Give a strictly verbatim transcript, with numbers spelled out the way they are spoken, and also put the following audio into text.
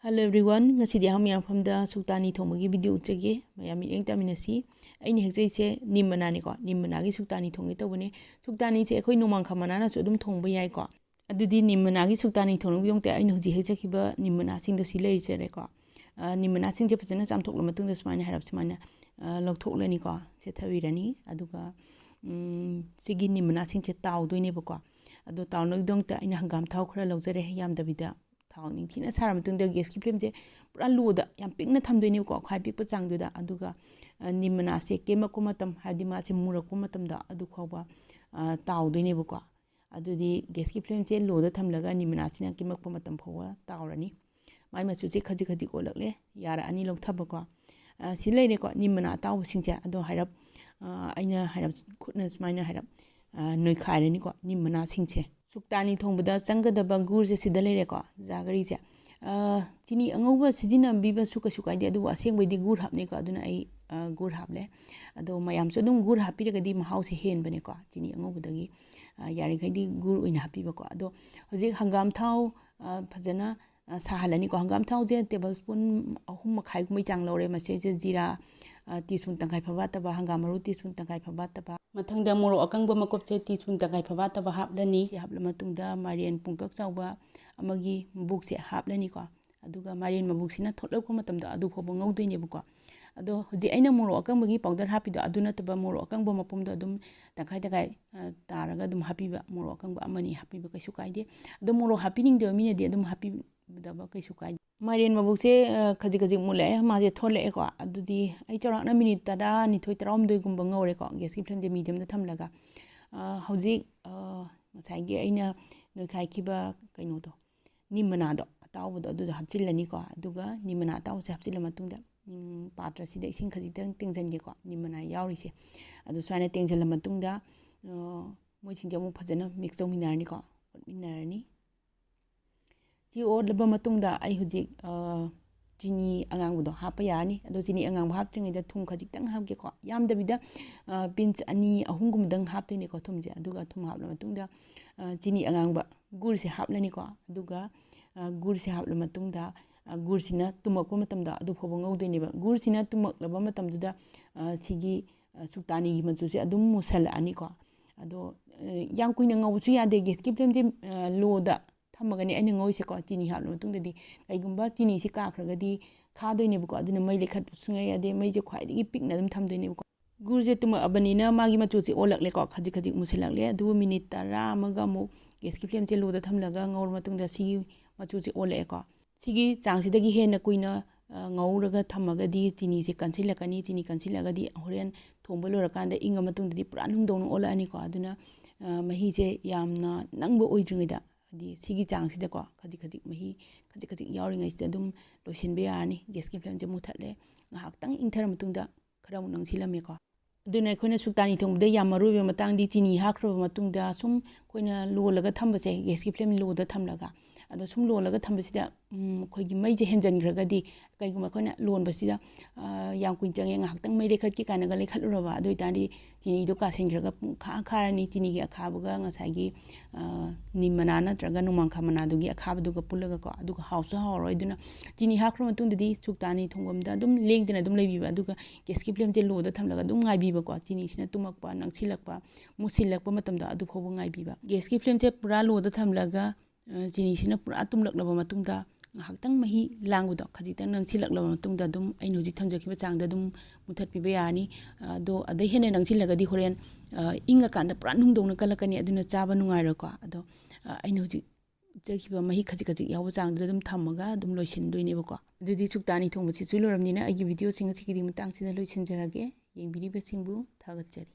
Hello everyone, ꯉꯁꯤꯗꯤ ꯑꯍꯝ ꯃꯌꯥꯝꯐꯝꯗ ꯁꯨꯛꯇꯥꯅꯤ ꯊꯣꯡꯕꯒꯤ video ꯎꯠꯆꯒꯦ꯫ ꯃꯌꯥꯝ ꯃꯤꯠꯌꯦꯡ ꯇꯥꯃꯤꯟꯅꯁꯤ꯫ ꯑꯩꯅ ꯍꯦꯛꯆꯩꯁꯦ ꯅꯤꯝ ꯃꯅꯥꯅꯤꯀꯣ꯫ ꯅꯤꯝ ꯃꯅꯥꯒꯤ ꯁꯨꯛꯇꯥꯅꯤ ꯊꯣꯡꯒꯦ ꯇꯧꯕꯅꯦ꯫ ꯁꯨꯛꯇꯥꯅꯤꯁꯦ ꯑꯩꯈꯣꯏ ꯅꯣꯡꯃꯥꯡꯈꯥ ꯃꯅꯥꯅꯁꯨ ꯑꯗꯨꯝ ꯊꯣꯡꯕ ꯌꯥꯏꯀꯣ꯫ ꯑꯗꯨꯗꯤ ꯅꯤꯝ ꯃꯅꯥꯒꯤ ꯁꯨꯛꯇꯥꯅꯤ ꯊꯣꯡꯅꯕꯒꯤꯗꯃꯛꯇ ꯑꯩꯅ ꯍꯧꯖꯤꯛ ꯍꯦꯛꯆꯈꯤꯕ ꯅꯤꯝ ꯃꯅꯥꯁꯤꯡꯗꯣ ꯁꯤ ꯂꯩꯖꯔꯦꯀꯣ꯫ ꯑ, ꯅꯤꯝ ꯃꯅꯥꯁꯤꯡꯁꯦ ꯐꯖꯅ ꯆꯥꯝꯊꯣꯛꯂ ꯃꯇꯨꯡꯗ ꯁꯨꯃꯥꯏꯅ ꯍꯥꯏꯔꯞ ꯁꯨꯃꯥꯏꯅ, ꯑ, ꯂꯧꯊꯣꯛꯂꯅꯤꯀꯣ꯫ ꯁꯦꯠꯊꯕꯤꯔꯅꯤ꯫ ꯑꯗꯨꯒ, ꯎꯝ, ꯁꯤꯒꯤ ꯅꯤꯝ ꯃꯅꯥꯁꯤꯡꯁꯦ ꯇꯥꯎꯗꯣꯏꯅꯦꯕꯀꯣ꯫ ꯑꯗꯣ ꯇꯥꯎꯅꯕꯒꯤꯗꯃꯛꯇ ꯑꯩꯅ ꯍꯪꯒꯥꯝ ꯊꯥꯎ ꯈꯔ ꯂꯧꯖꯔꯦ, ꯌꯥꯝꯗꯕꯤꯗ꯫ ꯊꯥꯎ ꯅꯤꯡꯊꯤꯅ ꯁꯥꯔ ꯃꯇꯨꯡꯗ gas ꯀꯤ flame ꯁꯦ ꯄꯨꯔꯥ low ꯗ, ꯌꯥꯝ ꯄꯤꯛꯅ ꯊꯝꯗꯣꯏꯅꯦꯕꯀꯣ, ꯈ꯭ꯋꯥꯏ ꯄꯤꯛꯄ ꯆꯥꯡꯗꯨꯗ꯫ ꯑꯗꯨꯒ, ꯑ, ꯅꯤꯝ ꯃꯅꯥꯁꯦ ꯀꯦꯝꯃꯛꯄ ꯃꯇꯝ, ꯍꯥꯏꯕꯗꯤ ꯃꯥꯁꯦ ꯃꯨꯔꯛꯄ ꯃꯇꯝꯗ ꯑꯗꯨ ꯐꯥꯎꯕ, ꯑ, ꯇꯥꯎꯗꯣꯏꯅꯦꯕꯀꯣ꯫ ꯑꯗꯨꯗꯤ gas ꯀꯤ flame ꯁꯦ low ꯗ ꯊꯝꯂꯒ ꯅꯤꯝ ꯃꯅꯥꯁꯤꯅ ꯀꯦꯝꯃꯛꯄ ꯃꯇꯝ ꯐꯥꯎꯕ ꯇꯥꯎꯔꯅꯤ꯫ ꯃꯥꯏ ꯃꯆꯨꯁꯦ ꯈꯖꯤꯛ ꯈꯖꯤꯛ ꯑꯣꯜꯂꯛꯂꯦ, ꯌꯥꯔꯛꯑꯅꯤ ꯂꯧꯊꯕꯀꯣ꯫ ꯑ, ꯁꯤ ꯂꯩꯔꯦꯀꯣ, ꯅꯤꯝ ꯃꯅꯥ ꯑꯇꯥꯎꯕꯁꯤꯡꯁꯦ꯫ ꯑꯗꯣ ꯍꯥꯏꯔꯞ, ꯑ, ꯑꯩꯅ ꯍꯥꯏꯔꯞ ꯈꯨꯠꯅ ꯁꯨꯃꯥꯏꯅ ꯍꯥꯏꯔꯞ, ꯑ, ꯅꯣꯏꯈꯥꯏꯔꯅꯤꯀꯣ, ꯅꯤꯝ ꯃꯅꯥꯁꯤꯡꯁꯦ꯫ ꯁꯨꯛꯇꯥꯅꯤ ꯊꯣꯡꯕꯗ ꯆꯪꯒꯗꯕ ꯒꯨꯔꯁꯦ ꯁꯤꯗ ꯂꯩꯔꯦꯀꯣ, ꯖꯥꯒꯔꯤꯁꯦ꯫ ꯑ, ꯆꯤꯅꯤ ꯑꯉꯧꯕ ꯁꯤꯖꯤꯟꯅꯕꯤꯕꯁꯨ ꯀꯩꯁꯨ ꯀꯥꯏꯗꯦ, ꯑꯗꯨꯕꯨ ꯑꯁꯦꯡꯕꯩꯗꯤ ꯒꯨꯔ ꯍꯥꯞꯅꯩꯀꯣ, ꯑꯗꯨꯅ ꯑꯩ, ꯑ, ꯒꯨꯔ ꯍꯥꯞꯂꯦ꯫ ꯑꯗꯣ ꯃꯌꯥꯝꯁꯨ ꯑꯗꯨꯝ ꯒꯨꯔ ꯍꯥꯞꯄꯤꯔꯒꯗꯤ ꯃꯍꯥꯎꯁꯦ ꯍꯦꯟꯕꯅꯦꯀꯣ, ꯆꯤꯅꯤ ꯑꯉꯧꯕꯗꯒꯤ꯫ ꯑ, ꯌꯥꯔꯤꯈꯩꯗꯤ ꯒꯨꯔ ꯑꯣꯏꯅ ꯍꯥꯞꯄꯤꯕꯀꯣ꯫ ꯑꯗꯣ ꯍꯧꯖꯤꯛ ꯍꯪꯒꯥꯝ ꯊꯥꯎ, ꯑ, ꯐꯖꯅ, ꯑ, ꯁꯥꯍꯜꯂꯅꯤꯀꯣ꯫ ꯍꯪꯒꯥꯝ ꯊꯥꯎꯁꯦ table spoon ꯑꯍꯨꯝ ꯃꯈꯥꯏꯒꯨꯝꯕꯩ ꯆꯥꯡ ꯂꯧꯔꯦ꯫ ꯃꯁꯤꯁꯦ ꯖꯤꯔꯥ, ꯑ, tea spoon ꯇꯪꯈꯥꯏ ꯐꯥꯕꯥꯠꯇꯕ, ꯍꯪꯒꯥꯝ ꯃꯔꯨ tea spoon ꯇꯪꯈꯥꯏ ꯐꯥꯕꯥꯠꯇꯕ꯫ ꯃꯊꯪꯗ ꯃꯣꯔꯣꯛ ꯑꯀꯪꯕ ꯃꯀꯨꯞꯁꯦ tea spoon ꯇꯪꯈꯥꯏ ꯐꯥꯕꯥꯠꯇꯕ ꯍꯥꯞꯂꯅꯤ꯫ ꯁꯤ ꯍꯥꯞꯂ ꯃꯇꯨꯡꯗ ꯃꯥꯏꯔꯦꯟ ꯄꯨꯡꯀꯛ ꯆꯥꯎꯕ ꯑꯃꯒꯤ ꯃꯕꯨꯛꯁꯦ ꯍꯥꯞꯂꯅꯤꯀꯣ꯫ ꯑꯗꯨꯒ ꯃꯥꯏꯔꯦꯟ ꯃꯕꯨꯛꯁꯤꯅ ꯊꯣꯠꯂꯛꯄ ꯃꯇꯝꯗ ꯑꯗꯨ ꯐꯥꯎꯕ ꯉꯧꯗꯣꯏꯅꯦꯕꯀꯣ꯫ ꯑꯗꯣ ꯍꯧꯖꯤꯛ ꯑꯩꯅ ꯃꯣꯔꯣꯛ ꯑꯀꯪꯕꯒꯤ powder ꯍꯥꯞꯄꯤꯗꯣ ꯑꯗꯨ ꯅꯠꯇꯕ, ꯃꯣꯔꯣꯛ ꯑꯀꯪꯕ ꯃꯄꯨꯝꯗꯣ ꯑꯗꯨꯝ ꯇꯪꯈꯥꯏ ꯇꯪꯈꯥꯏ, ꯑ, ꯇꯥꯔꯒ ꯑꯗꯨꯝ ꯍꯥꯞꯄꯤꯕ, ꯃꯣꯔꯣꯛ ꯑꯀꯪꯕ ꯑꯃꯅꯤ ꯍꯥꯞꯄꯤꯕ ꯀꯩꯁꯨ ꯀꯥꯏꯗꯦ꯫ ꯑꯗꯣ ꯃꯣꯔꯣꯛ ꯍꯥꯞꯄꯤꯅꯤꯡꯗꯕ ꯃꯤꯅꯗꯤ ꯑꯗꯨꯝ ꯍꯥꯞꯄꯤꯗꯕ ꯀꯩꯁꯨ ꯀꯥꯏꯗꯦ꯫ ꯃꯥꯏꯔꯦꯟ ꯃꯕꯨꯛꯁꯦ, ꯑ, ꯈꯖꯤꯛ ꯈꯖꯤꯛ ꯃꯨꯜꯂꯛꯑꯦ, ꯃꯥꯁꯦ ꯊꯣꯛꯂꯛꯑꯦꯀꯣ꯫ ꯑꯗꯨꯗꯤ ꯑꯩ ꯆꯥꯎꯔꯥꯛꯅ minute ꯇꯔꯥꯅꯤꯊꯣꯏ, ꯇꯔꯥꯍꯨꯝꯗꯣꯏꯒꯨꯝꯕ ꯉꯧꯔꯦꯀꯣ, gas ꯀꯤ flame ꯁꯦ medium ꯗ ꯊꯝꯂꯒ꯫ ꯑ, ꯍꯧꯖꯤꯛ, ꯑ, ꯉꯁꯥꯏꯒꯤ ꯑꯩꯅ ꯅꯣꯏꯈꯥꯏꯈꯤꯕ ꯀꯩꯅꯣꯗꯣ, ꯅꯤꯝ ꯃꯅꯥꯗꯣ ꯑꯇꯥꯎꯕꯗꯣ ꯑꯗꯨꯗꯣ ꯍꯥꯞꯆꯤꯜꯂꯅꯤꯀꯣ꯫ ꯑꯗꯨꯒ ꯅꯤꯝ ꯃꯅꯥ ꯑꯇꯥꯎꯕꯁꯦ ꯍꯥꯞꯆꯤꯜꯂ ꯃꯇꯨꯡꯗ, ꯎꯝ, ꯄꯥꯇ꯭ꯔꯁꯤꯗ ꯏꯁꯤꯡ ꯈꯖꯤꯛꯇꯪ ꯇꯦꯡꯁꯤꯟꯒꯦꯀꯣ, ꯅꯤꯝ ꯃꯅꯥ ꯌꯥꯎꯔꯤꯁꯦ꯫ ꯑꯗꯨ ꯁꯨꯃꯥꯏꯅ ꯇꯦꯡꯁꯤꯜꯂ ꯃꯇꯨꯡꯗ, ꯑ, ꯃꯣꯏꯁꯤꯡꯁꯦ ꯑꯃꯨꯛ ꯐꯖꯅ mix ꯇꯧꯃꯤꯟꯅꯔꯅꯤꯀꯣ, ꯑꯣꯠꯃꯤꯟꯅꯔꯅꯤ꯫ ꯁꯤ ꯑꯣꯠꯂꯕ ꯃꯇꯨꯡꯗ ꯑꯩ ꯍꯧꯖꯤꯛ, ꯑ, ꯆꯤꯅꯤ ꯑꯉꯥꯡꯕꯗꯣ ꯍꯥꯞꯄ ꯌꯥꯔꯅꯤ꯫ ꯑꯗꯣ ꯆꯤꯅꯤ ꯑꯉꯥꯡꯕ ꯍꯥꯞꯇ꯭ꯔꯤꯉꯩꯗ ꯊꯨꯝ ꯈꯖꯤꯛꯇꯪ ꯍꯥꯞꯀꯦꯀꯣ, ꯌꯥꯝꯗꯕꯤꯗ, ꯑ, pinch ꯑꯅꯤ ꯑꯍꯨꯝꯒꯨꯝꯕꯗꯪ ꯍꯥꯞꯇꯣꯏꯅꯦꯀꯣ ꯊꯨꯝꯁꯦ꯫ ꯑꯗꯨꯒ ꯊꯨꯝ ꯍꯥꯞꯂ ꯃꯇꯨꯡꯗ, ꯑ, ꯆꯤꯅꯤ ꯑꯉꯥꯡꯕ ꯒꯨꯔꯁꯦ ꯍꯥꯞꯂꯅꯤꯀꯣ꯫ ꯑꯗꯨꯒ, ꯑ, ꯒꯨꯔꯁꯦ ꯍꯥꯞꯂ ꯃꯇꯨꯡꯗ, ꯑ, ꯒꯨꯔꯁꯤꯅ ꯇꯨꯝꯃꯛꯄ ꯃꯇꯝꯗ ꯑꯗꯨ ꯐꯥꯎꯕ ꯉꯧꯗꯣꯏꯅꯦꯕ꯫ ꯒꯨꯔꯁꯤꯅ ꯇꯨꯝꯃꯛꯂꯕ ꯃꯇꯝꯗꯨꯗ, ꯑ, ꯁꯤꯒꯤ, ꯑ, ꯁꯨꯛꯇꯥꯅꯤꯒꯤ ꯃꯆꯨꯁꯦ ꯑꯗꯨꯝ ꯃꯨꯁꯜꯂꯛꯑꯅꯤꯀꯣ꯫ ꯑꯗꯣ, ꯑ, ꯌꯥꯝ ꯀꯨꯏꯅ ꯉꯧꯕꯁꯨ ꯌꯥꯗꯦ꯫ ꯒꯦꯁꯀꯤ ꯐ꯭ꯂꯦꯝꯁꯦ, ꯑ, ꯂꯣꯗ ꯊꯝꯃꯒꯅꯦ ꯑꯩꯅ ꯉꯧꯔꯤꯁꯦꯀꯣ꯫ ꯆꯤꯅꯤ ꯍꯥꯞꯂ ꯃꯇꯨꯡꯗꯗꯤ ꯀꯩꯒꯨꯝꯕ ꯆꯤꯅꯤꯁꯤ ꯀꯥꯈ꯭ꯔꯒꯗꯤ ꯈꯥꯗꯣꯏꯅꯦꯕꯀꯣ꯫ ꯑꯗꯨꯅ ꯃꯩ ꯂꯩꯈꯠꯄ ꯁꯨꯡꯌꯥ ꯌꯥꯗꯦ꯫ ꯃꯩꯁꯦ ꯈ꯭ꯋꯥꯏꯗꯒꯤ ꯄꯤꯛꯅ ꯑꯗꯨꯝ ꯊꯝꯗꯣꯏꯅꯦꯕꯀꯣ꯫ ꯒꯨꯔꯁꯦ ꯇꯨꯝꯃꯛꯑꯕꯅꯤꯅ ꯃꯥꯒꯤ ꯃꯆꯨꯁꯦ ꯑꯣꯜꯂꯛꯂꯦꯀꯣ, ꯈꯖꯤꯛ ꯈꯖꯤꯛ ꯃꯨꯁꯤꯜꯂꯛꯂꯦ꯫ ꯑꯗꯨꯕꯨ ꯃꯤꯅꯤꯠ ꯇꯔꯥ ꯑꯃꯒ ꯑꯃꯨꯛ ꯒꯦꯁꯀꯤ ꯐ꯭ꯂꯦꯝꯁꯦ ꯂꯣꯗ ꯊꯝꯂꯒ ꯉꯧꯔ ꯃꯇꯨꯡꯗ ꯁꯤꯒꯤ ꯃꯆꯨꯁꯦ ꯑꯣꯜꯂꯛꯑꯦꯀꯣ꯫ ꯁꯤꯒꯤ ꯆꯥꯡꯁꯤꯗꯒꯤ ꯍꯦꯟꯅ ꯀꯨꯏꯅ, ꯑ, ꯉꯧꯔꯒ ꯊꯝꯃꯒꯗꯤ ꯆꯤꯅꯤꯁꯦ ꯀꯟꯁꯤꯜꯂꯛꯀꯅꯤ꯫ ꯆꯤꯅꯤ ꯀꯟꯁꯤꯜꯂꯛꯑꯒꯗꯤ ꯍꯣꯔꯦꯟ ꯊꯣꯡꯕ ꯂꯣꯏꯔꯀꯥꯟꯗ ꯏꯪꯉ ꯃꯇꯨꯡꯗꯗꯤ ꯄꯨꯔꯥ ꯅꯨꯡꯗꯧꯅ ꯑꯣꯜꯂꯛꯑꯅꯤꯀꯣ꯫ ꯑꯗꯨꯅ, ꯑ, ꯃꯍꯤꯁꯦ ꯌꯥꯝꯅ ꯅꯪꯕ ꯑꯣꯏꯗ꯭ꯔꯤꯉꯩꯗ, ꯍꯥꯏꯗꯤ ꯁꯤꯒꯤ ꯆꯥꯡꯁꯤꯗꯀꯣ, ꯈꯖꯤꯛ ꯈꯖꯤꯛ ꯃꯍꯤ ꯈꯖꯤꯛ ꯈꯖꯤꯛ ꯌꯥꯎꯔꯤꯉꯩꯁꯤꯗ ꯑꯗꯨꯝ ꯂꯣꯏꯁꯤꯟꯕ ꯌꯥꯔꯅꯤ꯫ ꯒꯦꯁꯀꯤ ꯐ꯭ꯂꯦꯝꯁꯦ ꯃꯨꯊꯠꯂꯦ꯫ ꯉꯥꯏꯍꯥꯛꯇꯪ ꯏꯪꯊꯔ ꯃꯇꯨꯡꯗ ꯈꯔ ꯑꯃꯨꯛ ꯅꯪꯁꯤꯜꯂꯝꯃꯦꯀꯣ꯫ ꯑꯗꯨꯅ ꯑꯩꯈꯣꯏꯅ ꯁꯨꯛꯇꯥꯅꯤ ꯊꯣꯡꯕꯗ ꯌꯥꯝ ꯃꯔꯨ ꯑꯣꯏꯕ ꯃꯇꯥꯡꯗꯤ ꯆꯤꯅꯤ ꯍꯥꯞꯈ꯭ꯔꯕ ꯃꯇꯨꯡꯗ ꯁꯨꯝ ꯑꯩꯈꯣꯏꯅ ꯂꯣꯜꯂꯒ ꯊꯝꯕꯁꯦ, ꯒꯦꯁꯀꯤ ꯐ꯭ꯂꯦꯝ ꯂꯣꯗ ꯊꯝꯂꯒ, ꯑꯗꯣ ꯁꯨꯝ ꯂꯣꯜꯂꯒ ꯊꯝꯕꯁꯤꯗ, ꯎꯝ, ꯑꯩꯈꯣꯏꯒꯤ ꯃꯩꯁꯦ ꯍꯦꯟꯖꯟꯈ꯭ꯔꯒꯗꯤ, ꯀꯩꯒꯨꯝꯕ ꯑꯩꯈꯣꯏꯅ ꯂꯣꯟꯕꯁꯤꯗ, ꯑ, ꯌꯥꯝ ꯀꯨꯏꯅ ꯆꯪꯉꯦ, ꯉꯥꯏꯍꯥꯛꯇꯪ ꯃꯩ ꯂꯩꯈꯠꯀꯦ ꯀꯥꯏꯅꯒ ꯂꯩꯈꯠꯂꯨꯔꯕ, ꯑꯗꯨ ꯑꯣꯏꯇꯥꯔꯗꯤ ꯆꯤꯅꯤꯗꯣ ꯀꯥꯁꯤꯟꯈ꯭ꯔꯒ ꯄꯨꯡꯈꯥ ꯈꯥꯔꯅꯤ꯫ ꯆꯤꯅꯤꯒꯤ ꯑꯈꯥꯕꯒ ꯉꯁꯥꯏꯒꯤ, ꯑ, ꯅꯤꯝ ꯃꯅꯥ ꯅꯠꯇ꯭ꯔꯒ ꯅꯣꯡꯃꯥꯡꯈꯥ ꯃꯅꯥꯗꯨꯒꯤ ꯑꯈꯥꯕꯗꯨꯒ ꯄꯨꯜꯂꯒꯀꯣ, ꯑꯗꯨꯒ ꯍꯥꯎꯁꯨ ꯍꯥꯎꯔꯣꯏ꯫ ꯑꯗꯨꯅ ꯆꯤꯅꯤ ꯍꯥꯞꯈ꯭ꯔ ꯃꯇꯨꯡꯗꯗꯤ ꯁꯨꯛꯇꯥꯅꯤ ꯊꯣꯡꯐꯝꯗ ꯑꯗꯨꯝ ꯂꯦꯡꯗꯅ ꯑꯗꯨꯝ ꯂꯩꯕꯤꯕ, ꯑꯗꯨꯒ ꯒꯦꯁꯀꯤ ꯐ꯭ꯂꯦꯝꯁꯦ ꯂꯣꯗ ꯊꯝꯂꯒ ꯑꯗꯨꯝ ꯉꯥꯏꯕꯤꯕꯀꯣ꯫ ꯆꯤꯅꯤꯁꯤꯅ ꯇꯨꯝꯃꯛꯄ, ꯅꯪꯁꯤꯜꯂꯛꯄ, ꯃꯨꯁꯤꯜꯂꯛꯄ ꯃꯇꯝꯗꯣ ꯑꯗꯨ ꯐꯥꯎꯕ ꯉꯥꯏꯕꯤꯕ꯫ ꯒꯦꯁꯀꯤ ꯐ꯭ꯂꯦꯝꯁꯦ ꯄꯨꯔꯥ ꯂꯣꯗ ꯊꯝꯂꯒ, ꯑ, ꯆꯤꯅꯤꯁꯤꯅ ꯄꯨꯔꯥ ꯇꯨꯝꯂꯛꯂꯕ ꯃꯇꯨꯡꯗ ꯉꯥꯏꯍꯥꯛꯇꯪ ꯃꯍꯤ ꯂꯥꯡꯕꯗꯣ ꯈꯖꯤꯛꯇꯪ ꯅꯪꯁꯤꯜꯂꯛꯂꯕ ꯃꯇꯨꯡꯗ ꯑꯗꯨꯝ ꯑꯩꯅ ꯍꯧꯖꯤꯛ ꯊꯝꯖꯈꯤꯕ ꯆꯥꯡꯗ ꯑꯗꯨꯝ ꯃꯨꯊꯠꯄꯤꯕ ꯌꯥꯔꯅꯤ꯫ ꯑꯗꯣ ꯑꯗꯩ ꯍꯦꯟꯅ ꯅꯪꯁꯤꯜꯂꯒꯗꯤ ꯍꯣꯔꯦꯟ, ꯑ, ꯏꯪꯉꯀꯥꯟꯗ ꯄꯨꯔꯥ ꯅꯨꯡꯗꯧꯅ ꯀꯜꯂꯛꯀꯅꯤ, ꯑꯗꯨꯅ ꯆꯥꯕ ꯅꯨꯡꯉꯥꯏꯔꯣꯏꯀꯣ꯫ ꯑꯗꯣ, ꯑ, ꯑꯩꯅ ꯍꯧꯖꯤꯛ ꯎꯠꯆꯈꯤꯕ ꯃꯍꯤ ꯈꯖꯤꯛ ꯈꯖꯤꯛ ꯌꯥꯎꯕ ꯆꯥꯡꯗꯨꯗ ꯑꯗꯨꯝ ꯊꯝꯃꯒ ꯑꯗꯨꯝ ꯂꯣꯏꯁꯤꯟꯗꯣꯏꯅꯦꯕꯀꯣ꯫ ꯑꯗꯨꯗꯤ ꯁꯨꯛꯇꯥꯅꯤ ꯊꯣꯡꯕꯁꯤꯁꯨ ꯂꯣꯏꯔꯕꯅꯤꯅ ꯑꯩꯒꯤ ꯚꯤꯗꯤꯑꯣꯁꯤꯡ ꯑꯁꯤꯒꯤꯗꯤ ꯃꯇꯥꯡꯁꯤꯗ ꯂꯣꯏꯁꯤꯟꯖꯔꯒꯦ꯫ ꯌꯦꯡꯕꯤꯔꯤꯕꯁꯤꯡꯕꯨ ꯊꯥꯒꯠꯆꯔꯤ꯫